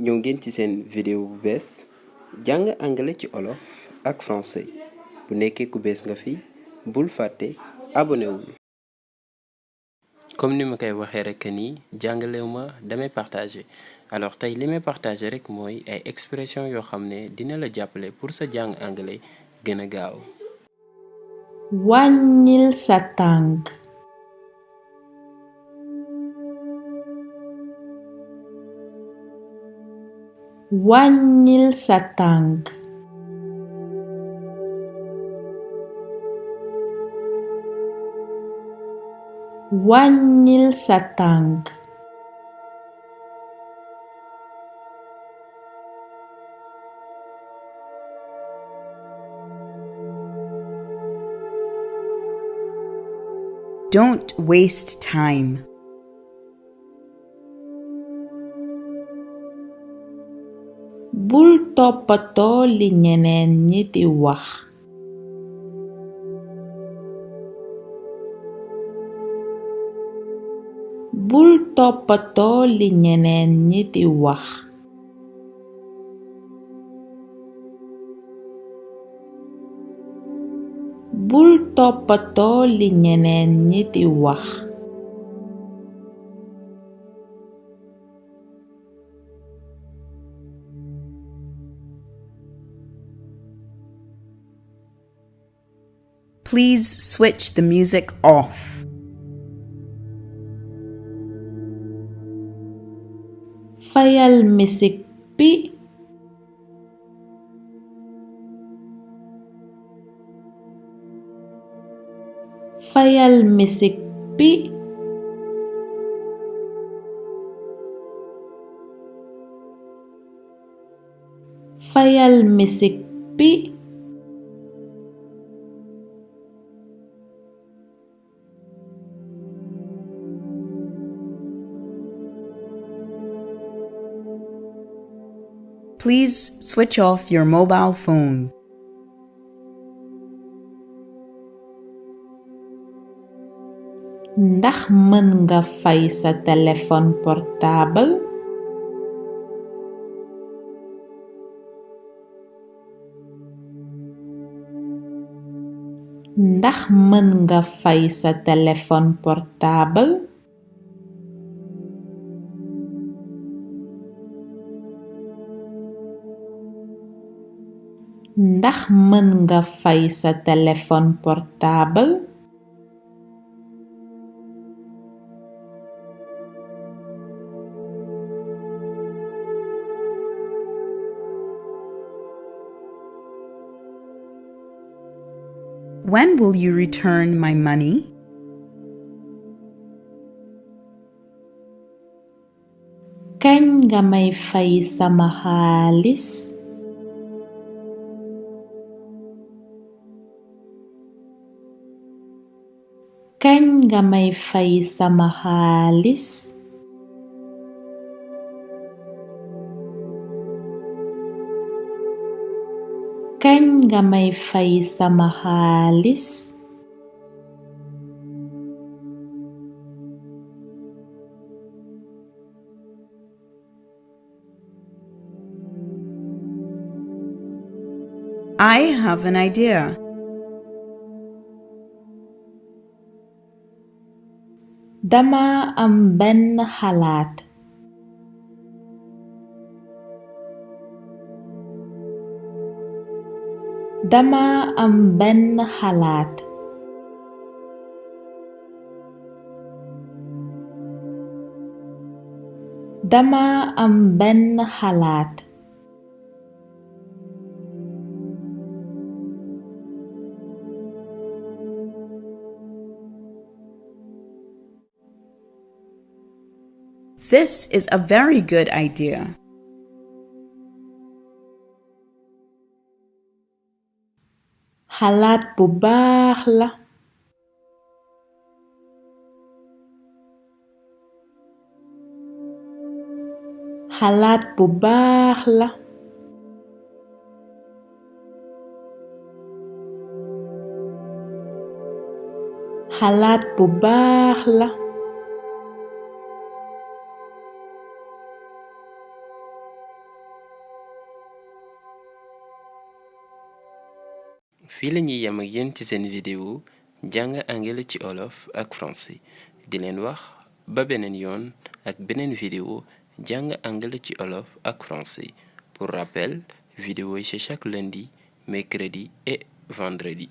ñëw ngeen ci seen vidéo bu bees jàng anglais ci olof ak français bu nekkee ku bees nga fi bul fàtte abonné wu. comme ni ma koy waxee rek ni jàngalew ma damay partager alors tey li may partager rek mooy ay expression yoo xam ne dina la jàppale pour sa jàng anglais gën a gaaw. wàññil sa tànk. wàññil sa tànk. wàññil sa tànk. Don't waste time. bul toppatoo li ñeneen ñi di wax. bul toppatoo li ñeneen ñi di wax. bul toppatoo li ñeneen ñi di wax. Please switch the music off. fayal misik bi. fayal misik bi. fayal misik bi. Please switch off your mobile phone. ndax mën nga fay sa téléphone portable. ndax mën nga fay sa téléphone portable. ndax mën nga fay sa téléphone portable. When will you return my money? kañ nga may fay sama xaalis. kañ nga may fay sama xaalis. kañ nga may fay sama xaalis. I have an idea. dama am benn xalaat. dama am benn xalaat. dama am benn xalaat. This is a very good idea. xalaat bu baax la. xalaat bu baax la. xalaat bu baax la. fii la ñuy yem ak yéen ci seen vidéo jàng anglais ci olof ak français di leen wax ba beneen yoon ak beneen vidéo jàng anglais ci olof ak français. Pour rappel, vidéo yi c'est chaque lundi, mercredi et vendredi.